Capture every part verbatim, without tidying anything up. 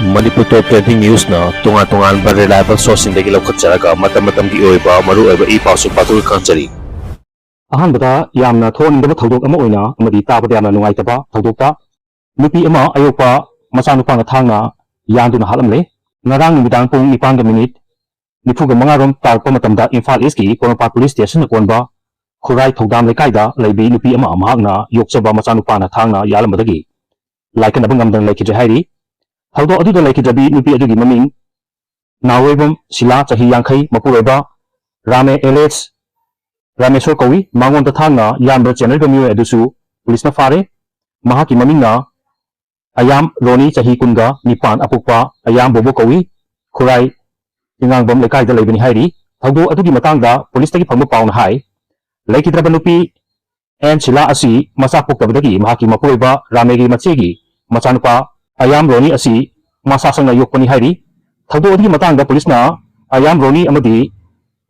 ꯃꯅꯤꯄꯨꯔ ꯇꯣꯞ trending ꯅ꯭ꯌꯨꯁꯅ ꯇꯣꯉꯥꯟ ꯇꯣꯉꯥꯟꯕ reliable ꯁꯣꯔꯁꯁꯤꯡꯗꯒꯤ ꯂꯧꯈꯠꯆꯔꯒ ꯃꯇꯝ ꯃꯇꯝꯒꯤ ꯑꯣꯏꯕ ꯃꯔꯨꯑꯣꯏꯕ ꯏ ꯄꯥꯎꯁꯤꯡ ꯄꯥꯊꯣꯛꯄ ꯈꯪꯖꯔꯤ꯫ ꯑꯍꯥꯟꯕꯗ ꯌꯥꯝꯅ ꯊꯣꯛꯍꯟꯅꯤꯡꯗꯕ ꯊꯧꯗꯣꯛ ꯑꯃ ꯑꯣꯏꯅ ꯑꯃꯗꯤ ꯇꯥꯕꯗ ꯌꯥꯝꯅ ꯅꯨꯡꯉꯥꯏꯇꯕ ꯊꯧꯗꯣꯛꯇ ꯅꯨꯄꯤ ꯑꯃ ꯑꯌꯣꯛꯄ ꯃꯆꯥꯅꯨꯄꯥꯅ ꯊꯥꯡꯅ ꯌꯥꯟꯗꯨꯅ ꯍꯥꯠꯂꯝꯂꯦ꯫ ꯉꯔꯥꯡ ꯅꯨꯃꯤꯗꯥꯡ ꯄꯨꯡ ꯅꯤꯄꯥꯟꯒ ꯃꯤꯅꯤꯠ ꯅꯤꯐꯨꯒ ꯃꯉꯥ ꯔꯣꯝ ꯇꯥꯔꯛꯄ ꯃꯇꯝꯗ ꯏꯝꯐꯥꯜ ꯏꯁꯀꯤ ꯄꯣꯔꯣꯝꯄꯥꯠ ꯄꯨꯂꯤꯁ ꯁ꯭ꯇꯦꯁꯟꯅ ꯀꯣꯟꯕ ꯈꯨꯔꯥꯏ ꯊꯧꯗꯥꯝ ꯂꯩꯀꯥꯏꯗ ꯂꯩꯕꯤ ꯅꯨꯄꯤ ꯑꯃ ꯃꯍꯥꯛꯅ ꯌꯣꯛꯆꯕ ꯃꯆꯥꯅꯨꯄꯥꯅ ꯊꯥꯡꯅ ꯌꯥꯜꯂꯝꯕꯗꯒꯤ ꯂꯥꯏꯀꯠꯅꯕ ꯉꯝꯗꯅ ꯂꯩꯈꯤꯗ꯭ꯔꯦ ꯍꯥꯏꯔꯤ꯫ ꯊꯧꯗꯣꯛ ꯑꯗꯨꯗ ꯂꯩꯈꯤꯗ꯭ꯔꯕꯤ ꯅꯨꯄꯤ ꯑꯗꯨꯒꯤ ꯃꯃꯤꯡ ꯅꯥꯎꯔꯣꯏꯕꯝ ꯁꯤꯂꯥ, ꯆꯍꯤ ꯌꯥꯡꯈꯩ, ꯃꯄꯨꯔꯣꯏꯕ ꯔꯥꯃꯦ ꯑꯦꯂꯦꯁ ꯔꯥꯃꯦꯁꯣꯔ ꯀꯧꯏ꯫ ꯃꯉꯣꯟꯗ ꯊꯥꯡꯅ ꯌꯥꯟꯕ ꯆꯦꯟꯅꯔꯤꯕ ꯃꯤꯑꯣꯏ ꯑꯗꯨꯁꯨ ꯄꯨꯂꯤꯁꯅ ꯐꯥꯔꯦ꯫ ꯃꯍꯥꯛꯀꯤ ꯃꯃꯤꯡꯅ ꯑꯌꯥꯝ ꯔꯣꯅꯤ, ꯆꯍꯤ ꯀꯨꯟꯒ ꯅꯤꯄꯥꯟ, ꯑꯄꯣꯛꯄ ꯑꯌꯥꯝ ꯕꯣꯕꯣ ꯀꯧꯏ꯫ ꯈꯨꯔꯥꯏ ꯆꯤꯉꯥꯡꯕꯝ ꯂꯩꯀꯥꯏꯗ ꯂꯩꯕꯅꯤ ꯍꯥꯏꯔꯤ꯫ ꯊꯧꯗꯣꯛ ꯑꯗꯨꯒꯤ ꯃꯇꯥꯡꯗ ꯄꯨꯂꯤꯁꯇꯒꯤ ꯐꯪꯕ ꯄꯥꯎꯅ ꯍꯥꯏ, ꯂꯩꯈꯤꯗ꯭ꯔꯕ ꯅꯨꯄꯤ ꯑꯦꯟ ꯁꯤꯂꯥ ꯑꯁꯤ ꯃꯆꯥ ꯄꯣꯛꯇꯕꯗꯒꯤ ꯃꯍꯥꯛꯀꯤ ꯃꯄꯨꯔꯣꯏꯕ ꯔꯥꯃꯦꯒꯤ ꯃꯆꯦꯒꯤ ꯃꯆꯥꯅꯨꯄꯥ ꯑꯌꯥꯝ ꯔꯣꯅꯤ ꯑꯁꯤ ꯃꯁꯥ ꯁꯪꯅ ꯌꯣꯛꯄꯅꯤ ꯍꯥꯏꯔꯤ꯫ ꯊꯧꯗꯣꯛ ꯑꯗꯨꯒꯤ ꯃꯇꯥꯡꯗ ꯄꯨꯂꯤꯁꯅ ꯑꯌꯥꯝ ꯔꯣꯅꯤ ꯑꯃꯗꯤ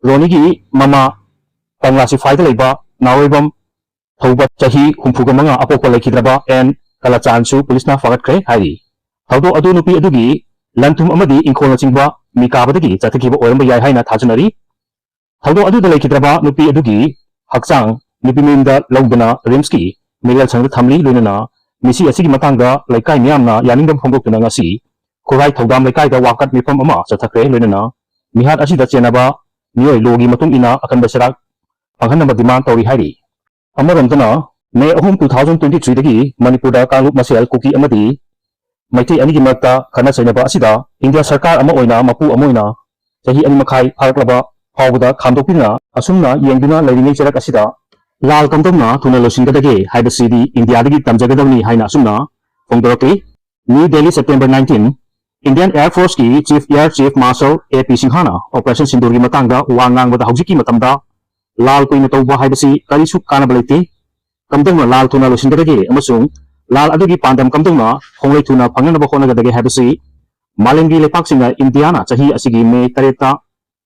ꯔꯣꯅꯤꯒꯤ ꯃꯃꯥ ꯀꯪꯂꯥ ꯁꯤꯐꯥꯏꯗ ꯂꯩꯕ ꯅꯥꯎꯔꯣꯏꯕꯝ ꯊꯧꯕ, ꯆꯍꯤ ꯍꯨꯝꯐꯨꯒ ꯃꯉꯥ, ꯑꯄꯣꯛꯄ ꯂꯩꯈꯤꯗ꯭ꯔꯕ ꯑꯦꯟ ꯀꯂꯆꯥꯟꯁꯨ ꯄꯨꯂꯤꯁꯅ ꯐꯥꯒꯠꯈ꯭ꯔꯦ ꯍꯥꯏꯔꯤ꯫ ꯊꯧꯗꯣꯛ ꯑꯗꯨ ꯅꯨꯄꯤ ꯑꯗꯨꯒꯤ ꯂꯟ ꯊꯨꯝ ꯑꯃꯗꯤ ꯏꯪꯈꯣꯜꯅꯆꯤꯡꯕ ꯃꯤꯀꯥꯕꯗꯒꯤ ꯆꯠꯊꯈꯤꯕ ꯑꯣꯏꯔꯝꯕ ꯌꯥꯏ ꯍꯥꯏꯅ ꯊꯥꯖꯅꯔꯤ꯫ ꯊꯧꯗꯣꯛ ꯑꯗꯨꯗ ꯂꯩꯈꯤꯗ꯭ꯔꯕ ꯅꯨꯄꯤ ꯑꯗꯨꯒꯤ ꯍꯛꯆꯥꯡ ꯅꯨꯄꯤ ꯃꯌꯨꯝꯗ ꯂꯧꯗꯨꯅ ꯔꯤꯝꯁꯀꯤ ꯃꯤꯔꯦꯜ ꯁꯪꯗ ꯊꯝꯂꯤ꯫ ꯂꯣꯏꯅꯅ ꯃꯤꯁꯤ ꯑꯁꯤꯒꯤ ꯃꯇꯥꯡꯗ ꯂꯩꯀꯥꯏ ꯃꯤꯌꯥꯝꯅ ꯌꯥꯅꯤꯡꯗꯕ ꯐꯣꯡꯗꯣꯛꯇꯨꯅ ꯉꯁꯤ ꯈꯨꯔꯥꯏ ꯊꯧꯗꯥꯝ ꯂꯩꯀꯥꯏꯗ ꯋꯥꯀꯠ ꯃꯤꯐꯝ ꯑꯃ ꯆꯠꯊꯈ꯭ꯔꯦ꯫ ꯂꯣꯏꯅꯅ ꯃꯤꯍꯥꯠ ꯑꯁꯤꯗ ꯆꯦꯟꯅꯕ ꯃꯤꯑꯣꯏ ꯂꯣꯒꯤ ꯃꯇꯨꯡ ꯏꯟꯅ ꯑꯀꯟꯕ ꯆꯩꯔꯥꯛ ꯐꯪꯍꯟꯅꯕ ꯗꯤꯃꯥꯟ ꯇꯧꯔꯤ ꯍꯥꯏꯔꯤ꯫ ꯑꯃꯔꯣꯝꯗꯅ, ꯃꯦ ꯑꯍꯨꯝ, two thousand twenty three ꯗꯒꯤ ꯃꯅꯤꯄꯨꯔꯗ ꯀꯥꯡꯂꯨꯞ ꯃꯁꯦꯜ ꯀꯨꯀꯤ ꯑꯃꯗꯤ ꯃꯩꯇꯩ ꯑꯅꯤꯒꯤ ꯃꯔꯛꯇ ꯈꯠꯅ ꯆꯩꯅꯕ ꯑꯁꯤꯗ ꯏꯟꯗꯤꯌꯥ ꯁꯔꯀꯥꯔ ꯑꯃ ꯑꯣꯏꯅ ꯃꯄꯨ ꯑꯃ ꯑꯣꯏꯅ ꯆꯍꯤ ꯑꯅꯤ ꯃꯈꯥꯏ ꯐꯥꯔꯛꯂꯕ ꯐꯥꯎꯕꯗ ꯈꯥꯝꯗꯣꯛꯄꯤꯗꯨꯅ ꯑꯁꯨꯝꯅ ꯌꯦꯡꯗꯨꯅ ꯂꯩꯔꯤꯉꯩ ꯆꯩꯔꯛ ꯑꯁꯤꯗ ꯂꯥꯜ ꯀꯝꯗꯧꯅ ꯊꯨꯅ ꯂꯣꯏꯁꯤꯟꯒꯗꯒꯦ ꯍꯥꯏꯕꯁꯤꯗꯤ ꯏꯟꯗꯤꯌꯥꯗꯒꯤ ꯇꯝꯖꯒꯗꯕꯅꯤ ꯍꯥꯏꯅ ꯑꯁꯨꯝꯅ ꯐꯣꯡꯗꯣꯔꯛꯂꯤ꯫ New Delhi, September nineteen, Indian Air Force ꯀꯤ Chief Air Chief Marshal A P ꯁꯤꯡꯍꯥꯅ Operation ꯁꯤꯟꯗꯨꯔꯒꯤ ꯃꯇꯥꯡꯗ ꯋꯥ ꯉꯥꯡꯕꯗ ꯍꯧꯖꯤꯛꯀꯤ ꯃꯇꯝꯗ ꯂꯥꯜ ꯀꯨꯏꯅ ꯇꯧꯕ ꯍꯥꯏꯕꯁꯤ ꯀꯔꯤꯁꯨ ꯀꯥꯟꯅꯕ ꯂꯩꯇꯦ꯫ ꯀꯝꯗꯧꯅ ꯂꯥꯜ ꯊꯨꯅ ꯂꯣꯏꯁꯤꯟꯒꯗꯒꯦ ꯑꯃꯁꯨꯡ ꯂꯥꯜ ꯑꯗꯨꯒꯤ ꯄꯥꯟꯗꯝ ꯀꯝꯗꯧꯅ ꯈꯣꯡꯂꯩ ꯊꯨꯅ ꯐꯪꯅꯅꯕ ꯍꯣꯠꯅꯒꯗꯒꯦ ꯍꯥꯏꯕꯁꯤ ꯃꯥꯂꯦꯝꯒꯤ ꯂꯩꯄꯥꯛꯁꯤꯡꯅ ꯏꯟꯗꯤꯌꯥꯅ ꯆꯍꯤ ꯑꯁꯤꯒꯤ ꯃꯦ ꯇꯔꯦꯠꯇ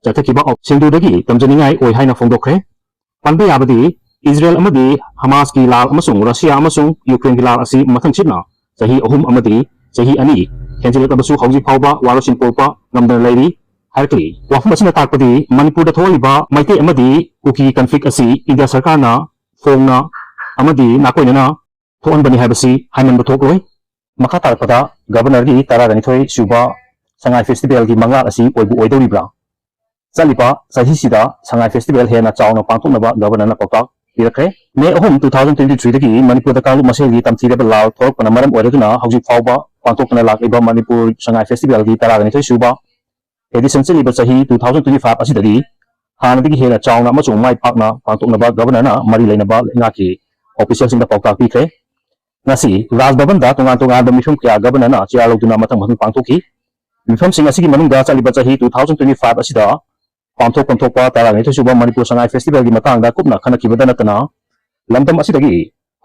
ꯆꯠꯊꯈꯤꯕ ꯁꯤꯟꯗꯨꯔꯗꯒꯤ ꯇꯝꯖꯅꯤꯡꯉꯥꯏ ꯑꯣꯏ ꯍꯥꯏꯅ ꯐꯣꯡꯗꯣꯛꯈ꯭ꯔꯦ꯫ ꯄꯟꯕ ꯌꯥꯕꯗꯤ, ꯏꯖꯔꯦꯜ ꯑꯃꯗꯤ ꯍꯃꯥꯁꯀꯤ ꯂꯥꯜ ꯑꯃꯁꯨꯡ ꯔꯁꯤꯌꯥ ꯑꯃꯁꯨꯡ ꯌꯨꯀ꯭ꯔꯦꯟꯒꯤ ꯂꯥꯜ ꯑꯁꯤ ꯃꯊꯪꯁꯤꯠꯅ ꯆꯍꯤ ꯑꯍꯨꯝ ꯑꯃꯗꯤ ꯆꯍꯤ ꯑꯅꯤ ꯍꯦꯟꯖꯤꯜꯂꯛꯂꯕꯁꯨ ꯍꯧꯖꯤꯛ ꯐꯥꯎꯕ ꯋꯥꯔꯣꯏꯁꯤꯟ ꯄꯨꯔꯛꯄ ꯉꯝꯗꯅ ꯂꯩꯔꯤ ꯍꯥꯏꯔꯛꯂꯤ꯫ ꯋꯥꯐꯝ ꯑꯁꯤꯅ ꯇꯥꯛꯄꯗꯤ ꯃꯅꯤꯄꯨꯔꯗ ꯊꯣꯛꯍꯜꯂꯤꯕ ꯃꯩꯇꯩ ꯑꯃꯗꯤ ꯀꯨꯀꯤ ꯀꯟꯐ꯭ꯂꯤꯛ ꯑꯁꯤ ꯏꯟꯗꯤꯌꯥ ꯁꯔꯀꯥꯔꯅ ꯐꯣꯡꯅ ꯑꯃꯗꯤ ꯅꯥꯀꯣꯏꯅꯅ ꯊꯣꯛꯍꯟꯕꯅꯤ ꯍꯥꯏꯕꯁꯤ ꯍꯥꯏꯃꯟꯕ ꯊꯣꯛꯂꯣꯏ꯫ ꯃꯈꯥ ꯇꯥꯔꯛꯄꯗ ꯒꯕꯔꯅꯔꯒꯤ ꯇꯔꯥꯒ ꯅꯤꯊꯣꯏ ꯁꯨꯕ ꯁꯉꯥꯏ ꯐꯦꯁꯇꯤꯚꯦꯜꯒꯤ ꯃꯉꯥꯜ ꯑꯁꯤ ꯑꯣꯏꯕꯨ ꯑꯣꯏꯗꯧꯔꯤꯕ꯭ꯔꯥ? ꯆꯠꯂꯤꯕ ꯆꯍꯤꯁꯤꯗ ꯁꯉꯥꯏ ꯐꯦꯁꯇꯤꯚꯦꯜ ꯍꯦꯟꯅ ꯆꯥꯎꯅ ꯄꯥꯡꯊꯣꯛꯅꯕ ꯒꯕꯔꯅꯔꯅ ꯄꯥꯎꯇꯥꯛ ꯄꯤꯔꯛꯈ꯭ꯔꯦ꯫ ꯃꯦ ꯑꯍꯨꯝ, two thousand twenty three ꯗꯒꯤ ꯃꯅꯤꯄꯨꯔꯗ ꯀꯥꯡꯂꯨꯞ ꯃꯁꯦꯜꯒꯤ ꯇꯝꯊꯤꯔꯕ ꯂꯥꯜ ꯊꯣꯔꯛꯄꯅ ꯃꯔꯝ ꯑꯣꯏꯔꯗꯨꯅ ꯍꯧꯖꯤꯛ ꯐꯥꯎꯕ ꯄꯥꯡꯊꯣꯛꯇꯨꯅ ꯂꯥꯛꯂꯤꯕ ꯃꯅꯤꯄꯨꯔ ꯁꯉꯥꯏ ꯐꯦꯁꯇꯤꯚꯦꯜꯒꯤ ꯇꯔꯥꯒ ꯅꯤꯊꯣꯏ ꯁꯨꯕ edition ꯆꯠꯂꯤꯕ ꯆꯍꯤ two thousand twenty five ꯑꯁꯤꯗꯗꯤ ꯍꯥꯟꯅꯗꯒꯤ ꯍꯦꯟꯅ ꯆꯥꯎꯅ ꯑꯃꯁꯨꯡ ꯃꯥꯏ ꯄꯥꯛꯅ ꯄꯥꯡꯊꯣꯛꯅꯕ ꯒꯕꯔꯅꯔꯅ ꯃꯔꯤ ꯂꯩꯅꯕ ꯂꯩꯉꯥꯛꯀꯤ ꯑꯣꯐꯤꯁꯤꯌꯦꯜꯁꯤꯡꯗ ꯄꯥꯎꯇꯥꯛ ꯄꯤꯈ꯭ꯔꯦ꯫ ꯉꯁꯤ ꯔꯥꯖ ꯚꯕꯟꯗ ꯇꯣꯉꯥꯟ ꯇꯣꯉꯥꯟꯕ ꯃꯤꯐꯝ ꯀꯌꯥ ꯒꯕꯔꯅꯔꯅ ꯆꯤꯌꯥꯔ ꯂꯧꯗꯨꯅ ꯃꯊꯪ ꯃꯊꯪ ꯄꯥꯡꯊꯣꯛꯈꯤ꯫ ꯃꯤꯐꯝꯁꯤꯡ ꯑꯁꯤꯒꯤ ꯃꯅꯨꯡꯗ ꯆꯠꯂꯤꯕ ꯆꯍꯤ two thousand twenty five ꯑꯁꯤꯗ ꯄꯥꯡꯊꯣꯛꯐꯝ ꯊꯣꯛꯄ ꯇꯔꯥꯅꯤꯊꯣꯏ ꯁꯨꯕ ꯃꯅꯤꯄꯨꯔ ꯁꯉꯥꯏ ꯐꯦꯁꯇꯤꯚꯦꯜꯒꯤ ꯃꯇꯥꯡꯗ ꯀꯨꯞꯅ ꯈꯟꯅꯈꯤꯕꯗ ꯅꯠꯇꯅ ꯂꯝꯗꯝ ꯑꯁꯤꯗꯒꯤ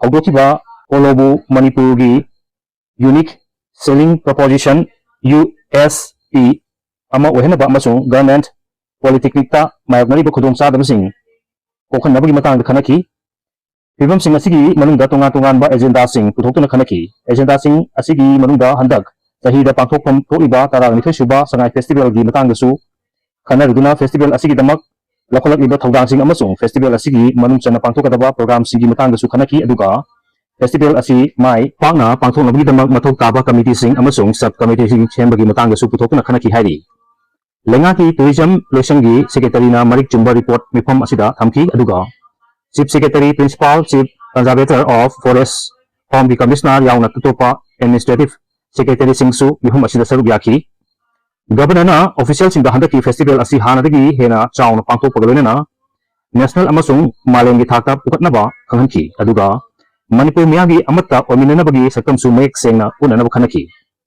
ꯍꯧꯗꯣꯛꯈꯤꯕ ꯄꯣꯂꯣꯕꯨ ꯃꯅꯤꯄꯨꯔꯒꯤ unique selling proposition, U S P, ꯑꯃ ꯑꯣꯏꯍꯟꯅꯕ ꯑꯃꯁꯨꯡ ꯒꯔꯃꯦꯟ ꯄꯣꯂꯤꯇꯦꯛꯅꯤꯛꯇ ꯃꯥꯌꯣꯛꯅꯔꯤꯕ ꯈꯨꯗꯣꯡꯆꯥꯗꯕꯁꯤꯡ ꯀꯣꯛꯍꯟꯅꯕꯒꯤ ꯃꯇꯥꯡꯗ ꯈꯟꯅꯈꯤ꯫ ꯐꯤꯕꯝꯁꯤꯡ ꯑꯁꯤꯒꯤ ꯃꯅꯨꯡꯗ ꯇꯣꯉꯥꯟ ꯇꯣꯉꯥꯟꯕ ꯑꯦꯖꯦꯟꯗꯥꯁꯤꯡ ꯄꯨꯊꯣꯛꯇꯨꯅ ꯈꯟꯅꯈꯤ꯫ ꯑꯦꯖꯦꯟꯗꯥꯁꯤꯡ ꯑꯁꯤꯒꯤ ꯃꯅꯨꯡꯗ ꯍꯟꯗꯛ ꯆꯍꯤꯗ ꯄꯥꯡꯊꯣꯛꯐꯝ ꯊꯣꯛꯂꯤꯕ ꯇꯔꯥꯅꯤꯊꯣꯏ ꯁꯨꯕ ꯁꯉꯥꯏ ꯐꯦꯁꯇꯤꯚꯦꯜꯒꯤ ꯃꯇꯥꯡꯗꯁꯨ ꯈꯟꯅꯔꯗꯨꯅ ꯐꯦꯁꯇꯤꯚꯦꯜ ꯑꯁꯤꯒꯤꯗꯃꯛ ꯂꯧꯈꯠꯂꯛꯂꯤꯕ ꯊꯧꯗꯥꯡꯁꯤꯡ ꯑꯃꯁꯨꯡ ꯐꯦꯁꯇꯤꯚꯦꯜ ꯑꯁꯤꯒꯤ ꯃꯅꯨꯡ ꯆꯟꯅ ꯄꯥꯡꯊꯣꯛꯀꯗꯕ ꯄ꯭ꯔꯣꯒ꯭ꯔꯥꯝꯁꯤꯡꯒꯤ ꯃꯇꯥꯡꯗꯁꯨ ꯈꯟꯅꯈꯤ꯫ ꯑꯗꯨꯒ ꯐꯦꯁꯇꯤꯚꯦꯜ ꯑꯁꯤ ꯃꯥꯏ ꯄꯥꯛꯅ ꯄꯥꯡꯊꯣꯛꯅꯕꯒꯤꯗꯃꯛ ꯃꯊꯧ ꯇꯥꯕ ꯀꯃꯤꯇꯤꯁꯤꯡ ꯑꯃꯁꯨꯡ ꯁꯕ ꯀꯃꯤꯇꯤꯁꯤꯡ ꯁꯦꯝꯕꯒꯤ ꯃꯇꯥꯡꯗꯁꯨ ꯄꯨꯊꯣꯛꯇꯨꯅ ꯈꯟꯅꯈꯤ ꯍꯥꯏꯔꯤ꯫ ꯂꯩꯉꯥꯛꯀꯤ ꯇꯨꯔꯤꯖꯝ ꯂꯣꯏꯁꯪꯒꯤ ꯁꯦꯀ꯭ꯔꯦꯇꯔꯤꯅ ꯃꯔꯤꯛ ꯆꯨꯝꯕ ꯔꯤꯄꯣꯔꯠ ꯃꯤꯐꯝ ꯑꯁꯤꯗ ꯊꯝꯈꯤ꯫ ꯑꯗꯨꯒ chief secretary, principal, chief conservator of forest, ꯍꯣꯝꯒꯤ ꯀꯃꯤꯁꯅꯔ ꯌꯥꯎꯅ ꯑꯇꯣꯞꯄ ꯑꯦꯗꯃꯤꯅꯤꯁꯇ꯭ꯔꯦꯇꯤꯚ ꯁꯦꯀ꯭ꯔꯦꯇꯔꯤꯁꯤꯡꯁꯨ ꯃꯤꯐꯝ ꯑꯁꯤꯗ ꯁꯔꯨꯛ ꯌꯥꯈꯤ꯫ ꯒꯕꯔꯅꯔꯅ ꯑꯣꯐꯤꯁꯤꯌꯦꯜꯁꯤꯡꯗ ꯍꯟꯗꯛꯀꯤ ꯐꯦꯁꯇꯤꯚꯦꯜ ꯑꯁꯤ ꯍꯥꯟꯅꯗꯒꯤ ꯍꯦꯟꯅ ꯆꯥꯎꯅ ꯄꯥꯡꯊꯣꯛꯄꯒ ꯂꯣꯏꯅꯅ ꯅꯦꯁꯅꯦꯜ ꯑꯃꯁꯨꯡ ꯃꯥꯂꯦꯝꯒꯤ ꯊꯥꯛꯇ ꯄꯨꯈꯠꯅꯕ ꯈꯪꯍꯟꯈꯤ꯫ ꯑꯗꯨꯒ ꯃꯅꯤꯄꯨꯔ ꯃꯤꯌꯥꯝꯒꯤ ꯑꯃꯠꯇ ꯑꯣꯏꯃꯤꯟꯅꯅꯕꯒꯤ ꯁꯛꯇꯝꯁꯨ ꯃꯌꯦꯛ ꯁꯦꯡꯅ ꯎꯠꯅꯅꯕ ꯈꯟꯅꯈꯤ꯫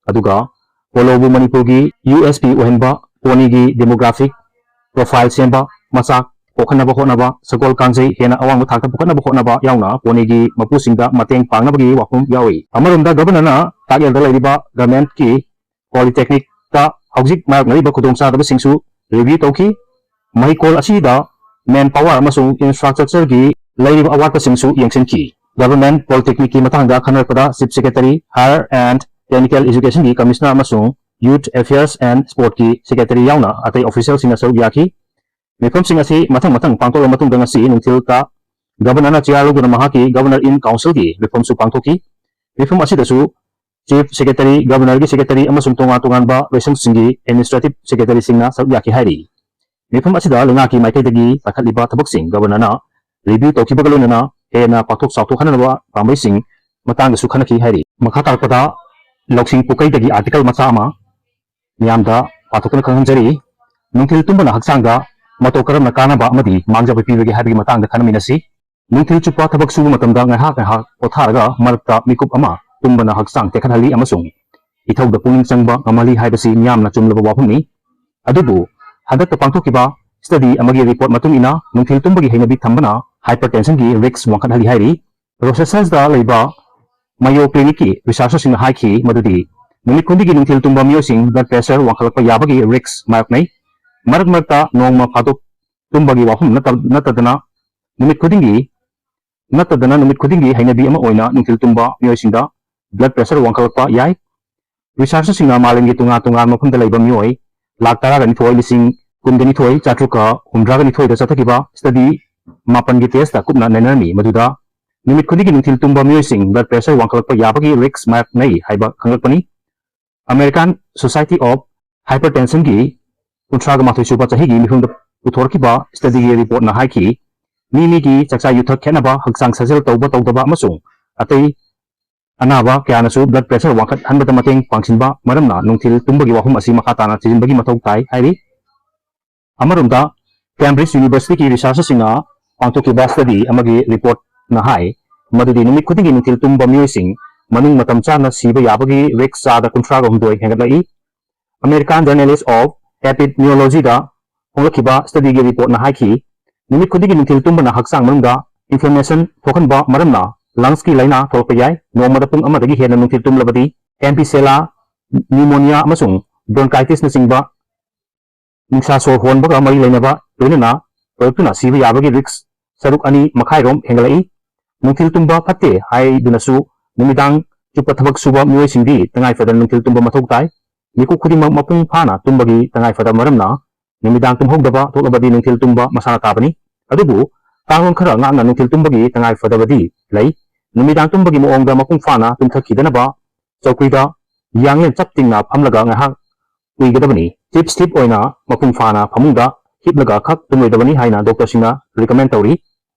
ꯑꯗꯨꯒ ꯄꯣꯂꯣꯕꯨ ꯃꯅꯤꯄꯨꯔꯒꯤ U S P ꯑꯣꯏꯍꯟꯕ, ꯄꯣꯅꯤꯒꯤ demographic profile ꯁꯦꯝꯕ, ꯃꯆꯥ ꯄꯣꯛꯍꯟꯅꯕ ꯍꯣꯠꯅꯕ, ꯁꯒꯣꯜ ꯀꯥꯡꯖꯩ ꯍꯦꯟꯅ ꯑꯋꯥꯡꯕ ꯊꯥꯛꯇ ꯄꯨꯈꯠꯅꯕ ꯍꯣꯠꯅꯕ ꯌꯥꯎꯅ ꯄꯣꯅꯤꯒꯤ ꯃꯄꯨꯁꯤꯡꯗ ꯃꯇꯦꯡ ꯄꯥꯡꯅꯕꯒꯤ ꯋꯥꯐꯝ ꯌꯥꯎꯔꯤ꯫ ꯑꯃꯔꯣꯝꯗ ꯒꯕꯔꯅꯔꯅ ꯇꯥꯛꯌꯦꯜꯗ ꯂꯩꯔꯤꯕ ꯒꯔꯃꯦꯟꯀꯤ ꯄꯣꯂꯤꯇꯦꯛꯅꯤꯛꯇ ꯍꯧꯖꯤꯛ ꯃꯥꯌꯣꯛꯅꯔꯤꯕ ꯈꯨꯗꯣꯡꯆꯥꯗꯕꯁꯤꯡꯁꯨ ꯔꯤꯚꯤꯌꯨ ꯇꯧꯈꯤ꯫ ꯃꯍꯩꯀꯣꯜ ꯑꯁꯤꯗ ꯃꯦꯟ ꯄꯥꯋꯔ ꯑꯃꯁꯨꯡ ꯏꯟꯐ꯭ꯔꯥꯁ꯭ꯇ꯭ꯔꯛꯆꯔꯒꯤ ꯂꯩꯔꯤꯕ ꯑꯋꯥꯠꯄꯁꯤꯡꯁꯨ ꯌꯦꯡꯁꯤꯟꯈꯤ꯫ ꯒꯚꯔꯟꯃꯦꯟꯠ ꯄꯣꯂꯤꯇꯦꯛꯅꯤꯛꯀꯤ ꯃꯇꯥꯡꯗ ꯈꯟꯅꯔꯛꯄꯗ chief secretary, higher and Technical Educationꯒꯤ Commissioner ꯑꯃꯁꯨꯡ Youth Affairs and Sportꯀꯤ Secretary ꯌꯥꯎꯅ ꯑꯇꯩ officialꯁꯤꯡꯅ ꯁꯔꯨꯛ ꯌꯥꯈꯤ꯫ ꯃꯤꯐꯝꯁꯤꯡ ꯑꯁꯤ ꯃꯊꯪ ꯃꯊꯪ ꯄꯥꯡꯊꯣꯛꯂꯕ ꯃꯇꯨꯡꯗ ꯉꯁꯤ ꯅꯨꯡꯊꯤꯜꯗ Governorꯅ chair ꯂꯧꯗꯨꯅ ꯃꯍꯥꯛꯀꯤ Governor in Councilꯒꯤ ꯃꯤꯐꯝꯁꯨ ꯄꯥꯡꯊꯣꯛꯈꯤ꯫ ꯃꯤꯐꯝ ꯑꯁꯤꯗꯁꯨ Chief Secretary, Governorꯒꯤ Secretary ꯑꯃꯁꯨꯡ ꯇꯣꯉꯥꯟ ꯇꯣꯉꯥꯟꯕ ꯂꯣꯏꯁꯪꯁꯤꯡꯒꯤ Administrative Secretaryꯁꯤꯡꯅ ꯁꯔꯨꯛ ꯌꯥꯈꯤ ꯍꯥꯏꯔꯤ꯫ ꯃꯤꯐꯝ ꯑꯁꯤꯗ ꯂꯩꯉꯥꯛꯀꯤ ꯃꯥꯏꯀꯩꯗꯒꯤ ꯄꯥꯏꯈꯠꯂꯤꯕ ꯊꯕꯛꯁꯤꯡ Governorꯅ review ꯇꯧꯈꯤꯕꯒ ꯂꯣꯏꯅꯅ ꯍꯦꯟꯅ ꯄꯥꯛꯊꯣꯛ ꯆꯥꯎꯊꯣꯛꯍꯟꯅꯕ ꯄꯥꯝꯕꯩꯁꯤꯡ ꯃꯇꯥꯡꯗꯁꯨ ꯈꯟꯅꯈꯤ ꯍꯥꯏꯔꯤ꯫ ꯃꯈꯥ ꯇꯥꯔꯛꯄꯗ ꯂꯧꯁꯤꯡ ꯄꯨꯀꯩꯗꯒꯤ article ꯃꯆꯥ ꯑꯃ ꯃꯤꯌꯥꯝꯗ ꯄꯥꯊꯣꯛꯇꯨꯅ ꯈꯪꯍꯟꯖꯔꯤ꯫ ꯅꯨꯡꯊꯤꯜ ꯇꯨꯝꯕꯅ ꯍꯛꯆꯥꯡꯗ ꯃꯇꯧ ꯀꯔꯝꯅ ꯀꯥꯟꯅꯕ ꯑꯃꯗꯤ ꯃꯥꯡꯖꯕ ꯄꯤꯕꯒꯦ ꯍꯥꯏꯕꯒꯤ ꯃꯇꯥꯡꯗ ꯈꯟꯅꯃꯤꯟꯅꯁꯤ꯫ ꯅꯨꯡꯊꯤꯜ ꯆꯨꯞꯄ ꯊꯕꯛ ꯁꯨꯕ ꯃꯇꯝꯗ ꯉꯥꯏꯍꯥꯛ ꯉꯥꯏꯍꯥꯛ ꯄꯣꯊꯥꯔꯒ ꯃꯔꯛꯇ ꯃꯤꯀꯨꯞ ꯑꯃ ꯇꯨꯝꯕꯅ ꯍꯛꯆꯥꯡ ꯇꯦꯛꯈꯠꯍꯜꯂꯤ ꯑꯃꯁꯨꯡ ꯏꯊꯧꯗ ꯄꯨꯛꯅꯤꯡ ꯆꯪꯕ ꯉꯝꯍꯜꯂꯤ ꯍꯥꯏꯕꯁꯤ ꯃꯤꯌꯥꯝꯅ ꯆꯨꯝꯂꯕ ꯋꯥꯐꯝꯅꯤ꯫ ꯑꯗꯨꯕꯨ ꯍꯟꯗꯛꯇ ꯄꯥꯡꯊꯣꯛꯈꯤꯕ study ꯑꯃꯒꯤ report ꯃꯇꯨꯡ ꯏꯟꯅ ꯅꯨꯡꯊꯤꯜ ꯇꯨꯝꯕꯒꯤ ꯍꯩꯅꯕꯤ ꯊꯝꯕꯅ hypertensionꯒꯤ risk ꯋꯥꯡꯈꯠꯍꯜꯂꯤ ꯍꯥꯏꯔꯤ꯫ Rochesterꯗ ꯂꯩꯕ Mayo Clinicꯀꯤ researcherꯁꯤꯡꯅ ꯍꯥꯏꯈꯤ ꯃꯗꯨꯗꯤ ꯅꯨꯃꯤꯠ ꯈꯨꯗꯤꯡꯒꯤ ꯅꯨꯡꯊꯤꯜ ꯇꯨꯝꯕ ꯃꯤꯑꯣꯏꯁꯤꯡ blood pressure ꯋꯥꯡꯈꯠꯂꯛꯄ ꯌꯥꯕꯒꯤ risk ꯃꯥꯌꯣꯛꯅꯩ꯫ ꯃꯔꯛ ꯃꯔꯛꯇ ꯅꯣꯡꯃ ꯐꯥꯗꯣꯛ ꯇꯨꯝꯕꯒꯤ ꯋꯥꯐꯝ ꯅꯠꯇ-, ꯅꯠꯇꯗꯅ ꯅꯨꯃꯤꯠ ꯈꯨꯗꯤꯡꯒꯤ, ꯅꯠꯇꯗꯅ ꯅꯨꯃꯤꯠ ꯈꯨꯗꯤꯡꯒꯤ ꯍꯩꯅꯕꯤ ꯑꯃ ꯑꯣꯏꯅ ꯅꯨꯡꯊꯤꯜ ꯇꯨꯝꯕ ꯃꯤꯑꯣꯏꯁꯤꯡꯗ blood pressure ꯋꯥꯡꯈꯠꯂꯛꯄ ꯌꯥꯏ꯫ Researcherꯁꯤꯡꯅ ꯃꯥꯂꯦꯝꯒꯤ ꯇꯣꯉꯥꯟ ꯇꯣꯉꯥꯟꯕ ꯃꯐꯝꯗ ꯂꯩꯕ ꯃꯤꯑꯣꯏ ꯂꯥꯈ ꯇꯔꯥꯒ ꯅꯤꯊꯣꯏ ꯂꯤꯁꯤꯡ ꯀꯨꯟꯒ ꯅꯤꯊꯣꯏ ꯆꯥꯇ꯭ꯔꯨꯛꯀ ꯍꯨꯝꯗ꯭ꯔꯥꯒ ꯅꯤꯊꯣꯏꯗ ꯆꯠꯊꯈꯤꯕ study ꯃꯥꯄꯟꯒꯤ testꯇ ꯀꯨꯞꯅ ꯅꯩꯅꯔꯝꯃꯤ, ꯃꯗꯨꯗ ꯅꯨꯃꯤꯠ ꯈꯨꯗꯤꯡꯒꯤ ꯅꯨꯡꯊꯤꯜ ꯇꯨꯝꯕ ꯃꯤꯑꯣꯏꯁꯤꯡ blood pressure ꯋꯥꯡꯈꯠꯂꯛꯄ ꯌꯥꯕꯒꯤ risk ꯃꯥꯌꯣꯛꯅꯩ ꯍꯥꯏꯕ ꯈꯪꯂꯛꯄꯅꯤ꯫ American Society of Hypertensionꯒꯤ ꯀꯨꯟꯊ꯭ꯔꯥꯒ ꯃꯥꯊꯣꯏ ꯁꯨꯕ ꯆꯍꯤꯒꯤ ꯃꯤꯐꯝꯗ ꯄꯨꯊꯣꯔꯛꯈꯤꯕ studyꯒꯤ reportꯅ ꯍꯥꯏꯈꯤ, ꯃꯤ ꯃꯤꯒꯤ ꯆꯥꯛꯆꯥ ꯌꯨꯊꯛ ꯈꯦꯠꯅꯕ, ꯍꯛꯆꯥꯡ ꯁꯥꯖꯦꯜ ꯇꯧꯕ ꯇꯧꯗꯕ ꯑꯃꯁꯨꯡ ꯑꯇꯩ ꯑꯅꯥꯕ ꯀꯌꯥꯅꯁꯨ blood pressure ꯋꯥꯡꯈꯠꯍꯟꯕꯗ ꯃꯇꯦꯡ ꯄꯥꯡꯁꯤꯟꯕ ꯃꯔꯝꯅ ꯅꯨꯡꯊꯤꯜ ꯇꯨꯝꯕꯒꯤ ꯋꯥꯐꯝ ꯑꯁꯤ ꯃꯈꯥ ꯇꯥꯅ ꯊꯤꯖꯤꯟꯕꯒꯤ ꯃꯊꯧ ꯇꯥꯏ ꯍꯥꯏꯔꯤ꯫ ꯑꯃꯔꯣꯝꯗ, Cambridge Universityꯒꯤ researcherꯁꯤꯡꯅ ꯄꯥꯡꯊꯣꯛꯈꯤꯕ study ꯑꯃꯒꯤ reportꯅ ꯍꯥꯏ ꯃꯗꯨꯗꯤ ꯅꯨꯃꯤꯠ ꯈꯨꯗꯤꯡꯒꯤ ꯅꯨꯡꯊꯤꯜ ꯇꯨꯝꯕ ꯃꯤꯑꯣꯏꯁꯤꯡ ꯃꯅꯨꯡ ꯃꯇꯝ ꯆꯥꯅ ꯁꯤꯕ ꯌꯥꯕꯒꯤ risk ꯆꯥꯗ ꯀꯨꯟꯊ꯭ꯔꯥꯒ ꯍꯨꯝꯗꯣꯏ ꯍꯦꯟꯒꯠꯂꯛꯏ꯫ American Journal of Epidemiologyꯗ ꯐꯣꯡꯂꯛꯈꯤꯕ studyꯒꯤ reportꯅ ꯍꯥꯏꯈꯤ, ꯅꯨꯃꯤꯠ ꯈꯨꯗꯤꯡꯒꯤ ꯅꯨꯡꯊꯤꯜ ꯇꯨꯝꯕꯅ ꯍꯛꯆꯥꯡ ꯃꯅꯨꯡꯗ inflammation ꯊꯣꯛꯍꯟꯕ ꯃꯔꯝꯅ lungsꯀꯤ ꯂꯥꯏꯅꯥ ꯊꯣꯛꯂꯛꯄ ꯌꯥꯏ꯫ ꯅꯣꯡꯃꯗ ꯄꯨꯡ ꯑꯃꯗꯒꯤ ꯍꯦꯟꯅ ꯅꯨꯡꯊꯤꯜ ꯇꯨꯝꯂꯕꯗꯤ Ambicella, pneumonia ꯑꯃꯁꯨꯡ bronchitisꯅꯆꯤꯡꯕ ꯅꯤꯡꯁꯥ ꯁꯣꯔ ꯍꯣꯟꯕꯒ ꯃꯔꯤ ꯂꯩꯅꯕ ꯂꯣꯏꯅꯅ ꯑꯣꯏꯔꯛꯇꯨꯅ ꯁꯤꯕ ꯌꯥꯕꯒꯤ risk ꯁꯔꯨꯛ ꯑꯅꯤ ꯃꯈꯥꯏꯔꯣꯝ ꯍꯦꯟꯒꯠꯂꯛꯏ꯫ ꯅꯨꯡꯊꯤꯜ ꯇꯨꯝꯕ ꯐꯠꯇꯦ ꯍꯥꯏꯗꯨꯅꯁꯨ ꯅꯨꯃꯤꯗꯥꯡ ꯆꯨꯞꯄ ꯊꯕꯛ ꯁꯨꯕ ꯃꯤꯑꯣꯏꯁꯤꯡꯗꯤ ꯇꯉꯥꯏ ꯐꯗꯅ ꯅꯨꯡꯊꯤꯜ ꯇꯨꯝꯕ ꯃꯊꯧ ꯇꯥꯏ꯫ ꯃꯤꯀꯨꯞ ꯈꯨꯗꯤꯡꯃꯛ ꯃꯄꯨꯡ ꯐꯥꯅ ꯇꯨꯝꯕꯒꯤ ꯇꯉꯥꯏ ꯐꯗꯕ ꯃꯔꯝꯅ ꯅꯨꯃꯤꯗꯥꯡ ꯇꯨꯝꯍꯧꯗꯕ ꯊꯣꯛꯂꯕꯗꯤ ꯅꯨꯡꯊꯤꯜ ꯇꯨꯝꯕ ꯃꯁꯥꯅ ꯇꯥꯕꯅꯤ꯫ ꯑꯗꯨꯕꯨ ꯀꯥꯡꯂꯣꯟ ꯈꯔ ꯉꯥꯛꯅ ꯅꯨꯡꯊꯤꯜ ꯇꯨꯝꯕꯒꯤ ꯇꯉꯥꯏ ꯐꯗꯕꯗꯤ ꯂꯩ꯫ ꯅꯨꯃꯤꯗꯥꯡ ꯇꯨꯝꯕꯒꯤ ꯃꯑꯣꯡꯗ ꯃꯄꯨꯡ ꯐꯥꯅ ꯇꯨꯝꯊꯈꯤꯗꯅꯕ ꯆꯧꯀ꯭ꯔꯤꯗ ꯌꯥꯡꯂꯦꯟ ꯆꯞ ꯇꯤꯡꯅ ꯐꯝꯂꯒ ꯉꯥꯏꯍꯥꯛ ꯎꯏꯒꯗꯕꯅꯤ꯫ ꯗꯤꯞ ꯁ꯭ꯂꯤꯞ ꯑꯣꯏꯅ ꯃꯄꯨꯡ ꯐꯥꯅ ꯐꯃꯨꯡꯗ ꯍꯤꯞꯂꯒ ꯈꯛ ꯇꯨꯝꯂꯣꯏꯗꯕꯅꯤ ꯍꯥꯏꯅ ꯗꯣꯛꯇꯔꯁꯤꯡꯅ ꯔꯤꯀꯃꯦꯟ ꯇꯧꯔꯤ꯫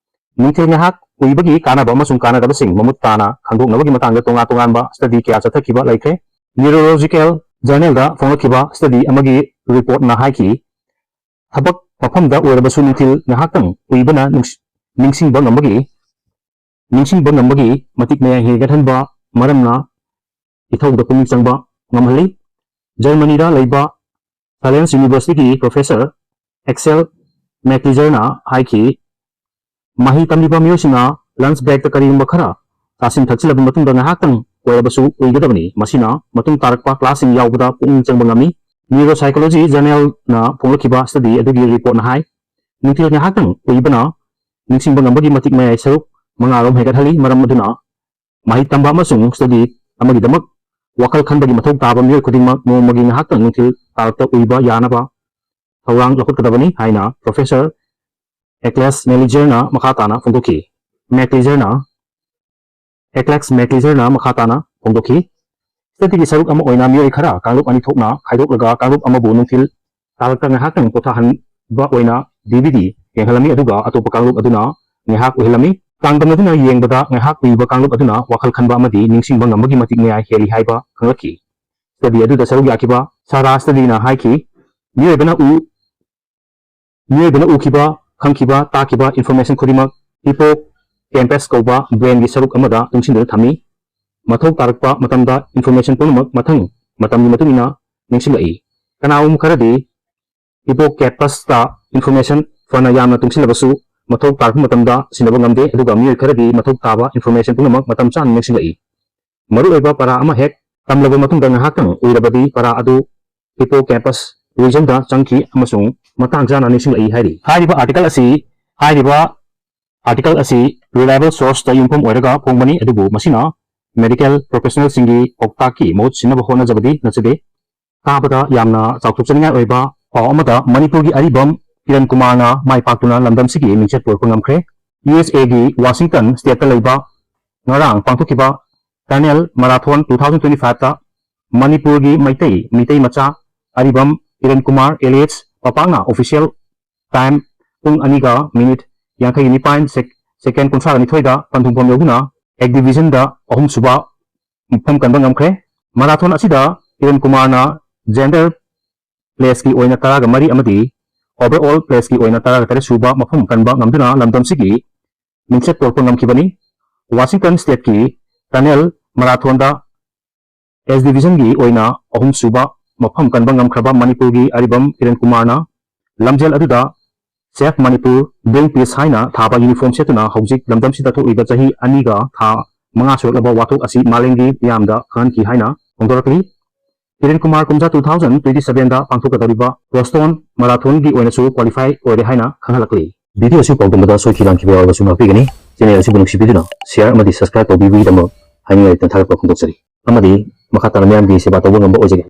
ꯅꯨꯡꯊꯤꯜ ꯉꯥꯏꯍꯥꯛ ꯎꯏꯕꯒꯤ ꯀꯥꯟꯅꯕ ꯑꯃꯁꯨꯡ ꯀꯥꯟꯅꯗꯕꯁꯤꯡ ꯃꯃꯨꯠ ꯇꯥꯅ ꯈꯪꯗꯣꯛꯅꯕꯒꯤ ꯃꯇꯥꯡꯗ ꯇꯣꯉꯥꯟ ꯇꯣꯉꯥꯟꯕ ꯁ꯭ꯇꯗꯤ ꯀꯌꯥ ꯆꯠꯊꯈꯤꯕ ꯂꯩꯈ꯭ꯔꯦ꯫ ꯅ꯭ꯌꯨꯔꯣꯂꯣꯖꯤꯀꯦꯜ ꯖꯔꯅꯦꯜꯗ ꯐꯣꯡꯂꯛꯈꯤꯕ ꯁ꯭ꯇꯗꯤ ꯑꯃꯒꯤ ꯔꯤꯄꯣꯔꯠꯅ ꯍꯥꯏꯈꯤ, ꯊꯕꯛ ꯃꯐꯝꯗ ꯑꯣꯏꯔꯕꯁꯨ ꯅꯨꯡꯊꯤꯜ ꯉꯥꯏꯍꯥꯛꯇꯪ ꯎꯏꯕꯅ ꯅꯤꯡꯁ-, ꯅꯤꯡꯁꯤꯡꯕ ꯉꯝꯕꯒꯤ, ꯅꯤꯡꯁꯤꯡꯕ ꯉꯝꯕꯒꯤ ꯃꯇꯤꯛ ꯃꯌꯥꯏ ꯍꯦꯟꯒꯠꯍꯟꯕ ꯃꯔꯝꯅ ꯏꯊꯧꯗ ꯄꯨꯛꯅꯤꯡ ꯆꯪꯕ ꯉꯝꯍꯜꯂꯤ꯫ ꯖꯔꯃꯅꯤꯗ ꯂꯩꯕ ꯁꯥꯂꯦꯟꯁ ꯌꯨꯅꯤꯚꯔꯁꯤꯇꯤꯒꯤ ꯄ꯭ꯔꯣꯐꯦꯁꯔ ꯑꯦꯛꯁꯦꯜ ꯃꯦꯀ꯭ꯂꯤꯖꯔꯅ ꯍꯥꯏꯈꯤ, ꯃꯍꯩ ꯇꯝꯂꯤꯕ ꯃꯤꯑꯣꯏꯁꯤꯡꯅ ꯂꯟꯆ ꯕ꯭ꯔꯦꯛꯇ ꯀꯔꯤꯒꯨꯝꯕ ꯈꯔ ꯆꯥꯁꯤꯟ ꯊꯛꯆꯤꯜꯂꯕ ꯃꯇꯨꯡꯗ ꯉꯥꯏꯍꯥꯛꯇꯪ ꯑꯣꯏꯔꯕꯁꯨ ꯎꯏꯒꯗꯕꯅꯤ꯫ ꯃꯁꯤꯅ ꯃꯇꯨꯡ ꯇꯥꯔꯛꯄ ꯀ꯭ꯂꯥꯁꯁꯤꯡ ꯌꯥꯎꯕꯗ ꯄꯨꯛꯅꯤꯡ ꯆꯪꯕ ꯉꯝꯃꯤ꯫ ꯅ꯭ꯌꯨꯔꯣꯁꯥꯏꯀꯣꯂꯣꯖꯤ ꯖꯔꯅꯦꯜꯅ ꯐꯣꯡꯂꯛꯈꯤꯕ ꯁ꯭ꯇꯗꯤ ꯑꯗꯨꯒꯤ ꯔꯤꯄꯣꯔꯠꯅ ꯍꯥꯏ, ꯅꯨꯡꯊꯤꯜ ꯉꯥꯏꯍꯥꯛꯇꯪ ꯎꯏꯕꯅ ꯅꯤꯡꯁꯤꯡꯕ ꯉꯝꯕꯒꯤ ꯃꯇꯤꯛ ꯃꯌꯥꯏ ꯁꯔꯨꯛ ꯃꯉꯥꯔꯣꯝ ꯍꯦꯟꯒꯠꯍꯜꯂꯤ꯫ ꯃꯔꯝ ꯑꯗꯨꯅ ꯃꯍꯩ ꯇꯝꯕ ꯑꯃꯁꯨꯡ ꯁ꯭ꯇꯗꯤ ꯑꯃꯒꯤꯗꯃꯛ ꯋꯥꯈꯜ ꯈꯟꯕꯒꯤ ꯃꯊꯧ ꯇꯥꯕ ꯃꯤꯑꯣꯏ ꯈꯨꯗꯤꯡꯃꯛ ꯅꯣꯡꯃꯒꯤ ꯉꯥꯏꯍꯥꯛꯇꯪ ꯅꯨꯡꯊꯤꯜ ꯇꯥꯔꯛꯇ ꯎꯏꯕ ꯌꯥꯅꯕ ꯊꯧꯔꯥꯡ ꯂꯧꯈꯠꯀꯗꯕꯅꯤ ꯍꯥꯏꯅ ꯄ꯭ꯔꯣꯐꯦꯁꯔ ꯑꯦꯀ꯭ꯂꯦꯁ ꯃꯦꯂꯤꯖꯔꯅ ꯃꯈꯥ ꯇꯥꯅ ꯐꯣꯡꯗꯣꯛꯈꯤ꯫ ꯃꯦꯀ꯭ꯂꯤꯖꯔꯅ, ꯑꯦꯀ꯭ꯂꯦꯛꯁ ꯃꯦꯀ꯭ꯂꯤꯖꯔꯅ ꯃꯈꯥ ꯇꯥꯅ ꯐꯣꯡꯗꯣꯛꯈꯤ꯫ ꯁ꯭ꯇꯗꯤꯒꯤ ꯁꯔꯨꯛ ꯑꯃ ꯑꯣꯏꯅ ꯃꯤꯑꯣꯏ ꯈꯔ ꯀꯥꯡꯂꯨꯞ ꯑꯅꯤ ꯊꯣꯛꯅ ꯈꯥꯏꯗꯣꯛꯂꯒ ꯀꯥꯡꯂꯨꯞ ꯑꯃꯕꯨ ꯅꯨꯡꯊꯤꯜ ꯇꯥꯔꯛꯇ ꯉꯥꯏꯍꯥꯛꯇꯪ ꯄꯣꯊꯥꯍꯟꯕ ꯑꯣꯏꯅ ꯗꯤ ꯚꯤ ꯗꯤ ꯌꯦꯡꯍꯜꯂꯝꯃꯤ, ꯑꯗꯨꯒ ꯑꯇꯣꯞꯄ ꯀꯥꯡꯂꯨꯞ ꯑꯗꯨꯅ ꯉꯥꯏꯍꯥꯛ ꯎꯏꯍꯜꯂꯝꯃꯤ꯫ ꯆꯥꯡꯗꯝꯅꯗꯨꯅ ꯌꯦꯡꯕꯗ ꯉꯥꯏꯍꯥꯛ ꯎꯏꯕ ꯀꯥꯡꯂꯨꯞ ꯑꯗꯨꯅ ꯋꯥꯈꯜ ꯈꯟꯕ ꯑꯃꯗꯤ ꯅꯤꯡꯁꯤꯡꯕ ꯉꯝꯕꯒꯤ ꯃꯇꯤꯛ ꯃꯌꯥꯏ ꯍꯦꯜꯂꯤ ꯍꯥꯏꯕ ꯈꯪꯂꯛꯈꯤ꯫ ꯁ꯭ꯇꯗꯤ ꯑꯗꯨꯗ ꯁꯔꯨꯛ ꯌꯥꯈꯤꯕ ꯁꯥꯔꯥ ꯁ꯭ꯇꯗꯤꯅ ꯍꯥꯏꯈꯤ, ꯃꯤꯑꯣꯏꯕꯅ ꯎ-, ꯃꯤꯑꯣꯏꯕꯅ ꯎꯈꯤꯕ, ꯈꯪꯈꯤꯕ, ꯇꯥꯈꯤꯕ ꯏꯟꯐꯣꯔꯃꯦꯁꯟ ꯈꯨꯗꯤꯡꯃꯛ ꯍꯤꯄꯣ ꯀꯦꯝꯄꯁ ꯀꯧꯕ ꯕ꯭ꯔꯦꯟꯒꯤ ꯁꯔꯨꯛ ꯑꯃꯗ ꯇꯨꯡꯁꯤꯟꯗꯨꯅ ꯊꯝꯃꯤ꯫ ꯃꯊꯧ ꯇꯥꯔꯛꯄ ꯃꯇꯝꯗ ꯏꯟꯐꯣꯔꯃꯦꯁꯟ ꯄꯨꯝꯅꯃꯛ ꯃꯊꯪ ꯃꯇꯝꯒꯤ ꯃꯇꯨꯡ ꯏꯟꯅ ꯅꯤꯡꯁꯤꯡꯂꯛꯏ꯫ ꯀꯅꯥꯒꯨꯝꯕ ꯈꯔꯗꯤ ꯍꯤꯄꯣꯀꯦꯝꯄꯁꯇ ꯏꯟꯐꯣꯔꯃꯦꯁꯟ ꯐꯅ ꯌꯥꯝꯅ ꯇꯨꯡꯁꯤꯜꯂꯕꯁꯨ, ꯃꯊꯧ ꯇꯥꯔꯛꯄ ꯃꯇꯝꯗ ꯁꯤꯟꯅꯕ ꯉꯝꯗꯦ, ꯑꯗꯨꯒ ꯃꯤꯑꯣꯏ ꯈꯔꯗꯤ ꯃꯊꯧ ꯇꯥꯕ ꯏꯟꯐꯣꯔꯃꯦꯁꯟ ꯄꯨꯝꯅꯃꯛ ꯃꯇꯝ ꯆꯥꯅ ꯅꯤꯡꯁꯤꯡꯂꯛꯏ꯫ ꯃꯔꯨꯑꯣꯏꯕ ꯄꯔꯥ ꯑꯃ ꯍꯦꯛ ꯇꯝꯂꯕ ꯃꯇꯨꯡꯗ ꯉꯥꯏꯍꯥꯛꯇꯪ ꯎꯏꯔꯕꯗꯤ ꯄꯔꯥ ꯑꯗꯨ ꯍꯤꯄꯣꯀꯦꯝꯄꯁ ꯔꯤꯖꯟꯗ ꯆꯪꯈꯤ ꯑꯃꯁꯨꯡ ꯃꯇꯥꯡ ꯆꯥꯅ ꯅꯤꯡꯁꯤꯡꯂꯛꯏ ꯍꯥꯏꯔꯤ꯫ ꯍꯥꯏꯔꯤꯕ ꯑꯥꯔꯇꯤꯀꯜ ꯑꯁꯤ, ꯍꯥꯏꯔꯤꯕ ꯑꯥꯔꯇꯤꯀꯜ ꯑꯁꯤ ꯔꯤꯂꯥꯏꯕꯜ ꯁꯣꯔꯁꯇ ꯌꯨꯝꯐꯝ ꯑꯣꯏꯔꯒ ꯐꯣꯡꯕꯅꯤ, ꯑꯗꯨꯕꯨ ꯃꯁꯤꯅ ꯃꯦꯗꯤꯀꯦꯜ ꯄ꯭ꯔꯣꯐꯦꯁꯅꯦꯜꯁꯤꯡꯒꯤ ꯄꯥꯎꯇꯥꯛꯀꯤ ꯃꯍꯨꯠ ꯁꯤꯟꯅꯕ ꯍꯣꯠꯅꯖꯕꯗꯤ ꯅꯠꯆꯗꯦ꯫ ꯇꯥꯕꯗ ꯌꯥꯝꯅ ꯆꯥꯎꯊꯣꯛꯆꯅꯤꯡꯉꯥꯏ ꯑꯣꯏꯕ ꯄꯥꯎ ꯑꯃꯗ, ꯃꯅꯤꯄꯨꯔꯒꯤ ꯑꯔꯤꯕꯝ ꯀꯤꯔꯟ ꯀꯨꯃꯥꯔꯅ ꯃꯥꯏ ꯄꯥꯛꯇꯨꯅ ꯂꯝꯗꯝꯁꯤꯒꯤ ꯃꯤꯡꯆꯠ ꯄꯨꯔꯛꯄ ꯉꯝꯈ꯭ꯔꯦ꯫ ꯌꯨ ꯑꯦꯁ ꯑꯦꯒꯤ ꯋꯥꯁꯤꯡꯇꯟ ꯁ꯭ꯇꯦꯠꯇ ꯂꯩꯕ ꯉꯔꯥꯡ ꯄꯥꯡꯊꯣꯛꯈꯤꯕ tunnel marathon two thousand twenty ꯐꯥꯏꯚꯇ ꯃꯅꯤꯄꯨꯔꯒꯤ ꯃꯩꯇꯩ, ꯃꯤꯇꯩ ꯃꯆꯥ ꯑꯔꯤꯕꯝ ꯀꯤꯔꯟ ꯀꯨꯃꯥꯔ ꯑꯦꯂꯤꯌꯥꯁ ꯄꯄꯥꯛꯅ ꯑꯣꯐꯤꯁꯤꯌꯦꯜ ꯇꯥꯏꯝ ꯄꯨꯡ ꯑꯅꯤꯒ ꯃꯤꯅꯤꯠ ꯌꯥꯡꯈꯩ ꯅꯤꯄꯥꯟ ꯁꯦꯛ-, ꯁꯦꯀꯦꯟ ꯀꯨꯟꯊ꯭ꯔꯥꯒ ꯅꯤꯊꯣꯏꯗ ꯄꯟꯊꯨꯡꯐꯝ ꯌꯧꯗꯨꯅ ꯑꯦꯛ ꯗꯤꯕꯤꯖꯟꯗ ꯑꯍꯨꯝꯁꯨꯕ ꯃꯐꯝ ꯀꯟꯕ ꯉꯝꯈ꯭ꯔꯦ꯫ ꯃꯔꯥꯊꯣꯟ ꯑꯁꯤꯗ ꯀꯤꯔꯟ ꯀꯨꯃꯥꯔꯅ ꯖꯦꯟꯗꯔ ꯄ꯭ꯂꯦꯁꯀꯤ ꯑꯣꯏꯅ ꯇꯔꯥꯒ ꯃꯔꯤ ꯑꯃꯗꯤ ꯑꯣꯚꯔꯑꯣꯜ ꯄ꯭ꯂꯦꯁꯀꯤ ꯑꯣꯏꯅ ꯇꯔꯥꯒ ꯇꯔꯦꯠ ꯁꯨꯕ ꯃꯐꯝ ꯀꯟꯕ ꯉꯝꯗꯨꯅ ꯂꯝꯗꯝꯁꯤꯒꯤ ꯃꯤꯡꯆꯠ ꯄꯨꯔꯛꯄ ꯉꯝꯈꯤꯕꯅꯤ꯫ ꯋꯥꯁꯤꯡꯇꯟ ꯁ꯭ꯇꯦꯠꯀꯤ ꯇꯅꯦꯜ ꯃꯔꯥꯊꯣꯟꯗ ꯑꯦꯁ ꯗꯤꯕꯤꯖꯟꯒꯤ ꯑꯣꯏꯅ ꯑꯍꯨꯝꯁꯨꯕ ꯃꯐꯝ ꯀꯟꯕ ꯉꯝꯈ꯭ꯔꯕ ꯃꯅꯤꯄꯨꯔꯒꯤ ꯑꯔꯤꯕꯝ ꯀꯤꯔꯟ ꯀꯨꯃꯥꯔꯅ ꯂꯝꯖꯦꯜ ꯑꯗꯨꯗ ꯁꯦꯐ ꯃꯅꯤꯄꯨꯔ, ꯕ꯭ꯂꯦꯡ ꯄꯦꯖ ꯍꯥꯏꯅ ꯊꯥꯕ ꯌꯨꯅꯤꯐꯣꯔꯝ ꯁꯦꯠꯇꯨꯅ ꯍꯧꯖꯤꯛ ꯂꯝꯗꯝꯁꯤꯗ ꯊꯣꯛꯂꯤꯕ ꯆꯍꯤ ꯑꯅꯤꯒ ꯊꯥ ꯃꯉꯥ ꯁꯨꯔꯛꯂꯕ ꯋꯥꯊꯣꯛ ꯑꯁꯤ ꯃꯥꯂꯦꯝꯒꯤ ꯃꯤꯌꯥꯝꯗ ꯈꯪꯍꯟꯈꯤ ꯍꯥꯏꯅ ꯐꯣꯡꯗꯣꯔꯛꯂꯤ꯫ ꯀꯤꯔꯟ ꯀꯨꯃꯥꯔ ꯀꯨꯝꯖꯥ ꯇꯨ ꯊꯥꯎꯖꯟ ꯇ꯭ꯋꯦꯟꯇꯤ ꯁꯚꯦꯟꯗ ꯄꯥꯡꯊꯣꯛꯀꯗꯧꯔꯤꯕ ꯕꯣꯁꯇꯣꯟ ꯃꯔꯥꯊꯣꯟꯒꯤ ꯑꯣꯏꯅꯁꯨ ꯀ꯭ꯋꯥꯂꯤꯐꯥꯏ ꯑꯣꯏꯔꯦ ꯍꯥꯏꯅ ꯈꯪꯍꯜꯂꯛꯂꯤ꯫ ꯚꯤꯗꯤꯑꯣ ꯑꯁꯤ ꯄꯥꯎꯗꯝꯕꯗ ꯁꯣꯏꯈꯤ ꯂꯥꯟꯈꯤꯕ ꯌꯥꯎꯔꯕꯁꯨ ꯉꯥꯛꯄꯤꯒꯅꯤ꯫ ꯆꯦꯅꯦꯜ ꯑꯁꯤꯕꯨ ꯅꯨꯡꯁꯤꯕꯤꯗꯨꯅ ꯁꯤꯌꯥꯔ ꯑꯃꯗꯤ ꯁꯕꯁꯀ꯭ꯔꯥꯏꯕ ꯇꯧꯕꯤꯕꯒꯤꯗꯃꯛ ꯍꯥꯏꯅꯤꯡꯉꯥꯏ ꯂꯩꯇꯅ ꯊꯥꯒꯠꯄ ꯐꯣꯡꯗꯣꯛꯆꯔꯤ꯫ ꯑꯃꯗꯤ ꯃꯈꯥ ꯇꯥꯅ ꯃꯤꯌꯥꯝꯒꯤ ꯁꯦꯕꯥ ꯇꯧꯕ ꯉꯝꯕ ꯑꯣꯏꯖꯒꯦ꯫